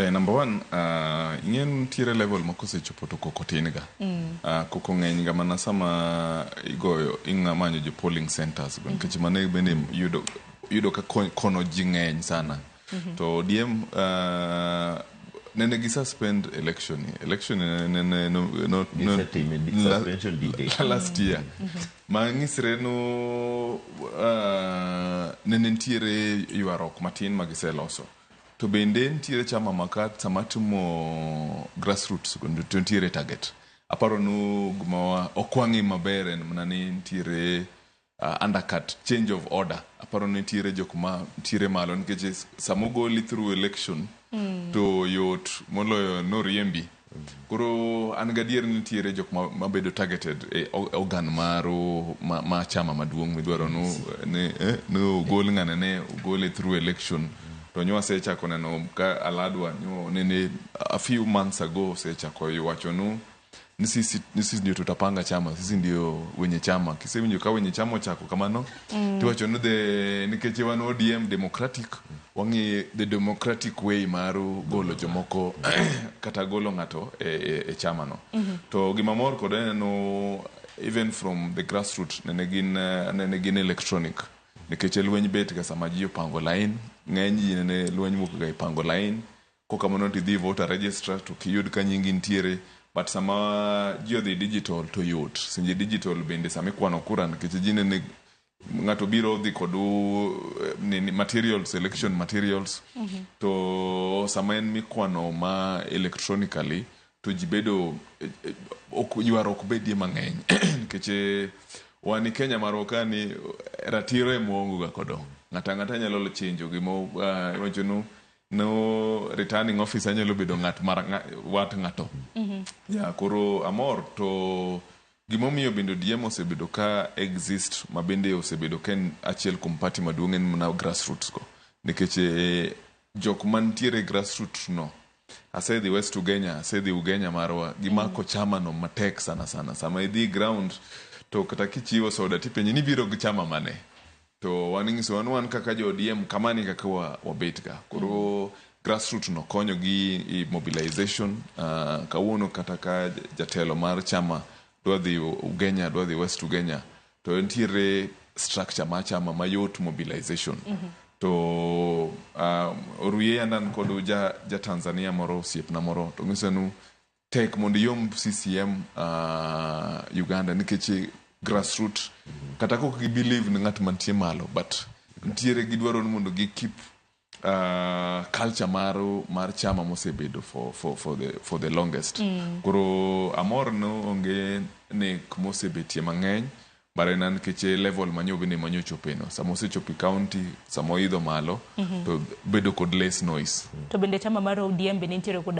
Number one, ing'e nitiere level ma kosechopo to koko tin ga. Koko ng'eny ga mana sama igoyo ing'a manyo jo polling centers go nikech mano bende yudo ka kono ji ng'eny sana. To ODM nene gi suspend election ni. Election ni nene no, Gisetime suspension didek. Last year. Ma ng'isre no nene nitiere ywaruok matin ma giseloso. To bende nitiere chama ma ka sama timo grassroots to nitiere target. Aparo nu gima ok wang'i maber en mana ni nitiere undercut change of order. Aparo ni nitiere jok ma nitiere malo nikech sama ogoli through election to yot moloyo noriembi. Koro an gadier ni nitiere jok ma bedo targeted e organ maru ma chama maduong' midwaro nu ni no ogol ng'ane ne ogole through election. To nyo asechako neno ka Aladwa nyo nene a few months ago osechako wacho nu ni sisi ndio tutapanga chama, sisi ndio wenye chama. Kisewinjo ka wenye chama ochako kamano, tiwacho ni the nikech wan ODM democratic, wang'i the democratic way mar golo jomoko kata golo ng'ato e chama no. To gima mor kode neno even from the grassroots nene gin electronic nikech lweny bet ga sama ji opango line. Ng'eny ji nene lweny wuok ga e pango line. Kokamano to idhi voter register to kiyud ka nyingi nitiere, but sama ji odhi digital to yot. Sinje digital bende sama ikwano kura nikech ji nene ng'ato biro dhi kod nini, materials, election materials, to sama en mikwano ma electronically to ji bedo ok ywaruok bedie mang'eny nikech wan i Kenya marwa ka ni ratiro ema waonge ga kodo. Ng'ato ang'ata nyalo chenjo gima iwacho nu no returning officer nyalo bedo ng'at mar wat ng'ato. Ya koro amor to gimomiyo bende ODM osebedo ka exist ma bende osebedo ka en achiel kuom party maduong' en mana grassroots go nikech jok mantiere grassroots no. Asedhi West Ugenya, asedhi Ugenya marwa, gimako chama no matek sana sana. Sama idhi ground to kata kichiwo soda tipenji ni biro gi chama mane, to wan ing'iso wan kaka jo ODM kamani kaka wabet ga. Koro grassroots no konyo gi i mobilization. Kawuono kata ka jatelo mar chama dwa dhi Ugenya, dwa dhi West Ugenya, to nitiere structure mar chama mayot mobilization. To oruye yandan kod ja Tanzania moro, osiepna moro, to ng'iso nu tek mondo iyomb CCM Uganda nikech grassroot kata kok gi believe ni ng'at mantie malo, but nitiere gidwaro ni mondo gi keep culture mar chama mosebedo for the longest. Koro amor no onge nek mosebetie mang'eny, but en nikech level manyo bende manyo chopeno sama osechopo e county, sama oidho malo to bedo kod less noise. To bende chama mar ODM bende nitiere kod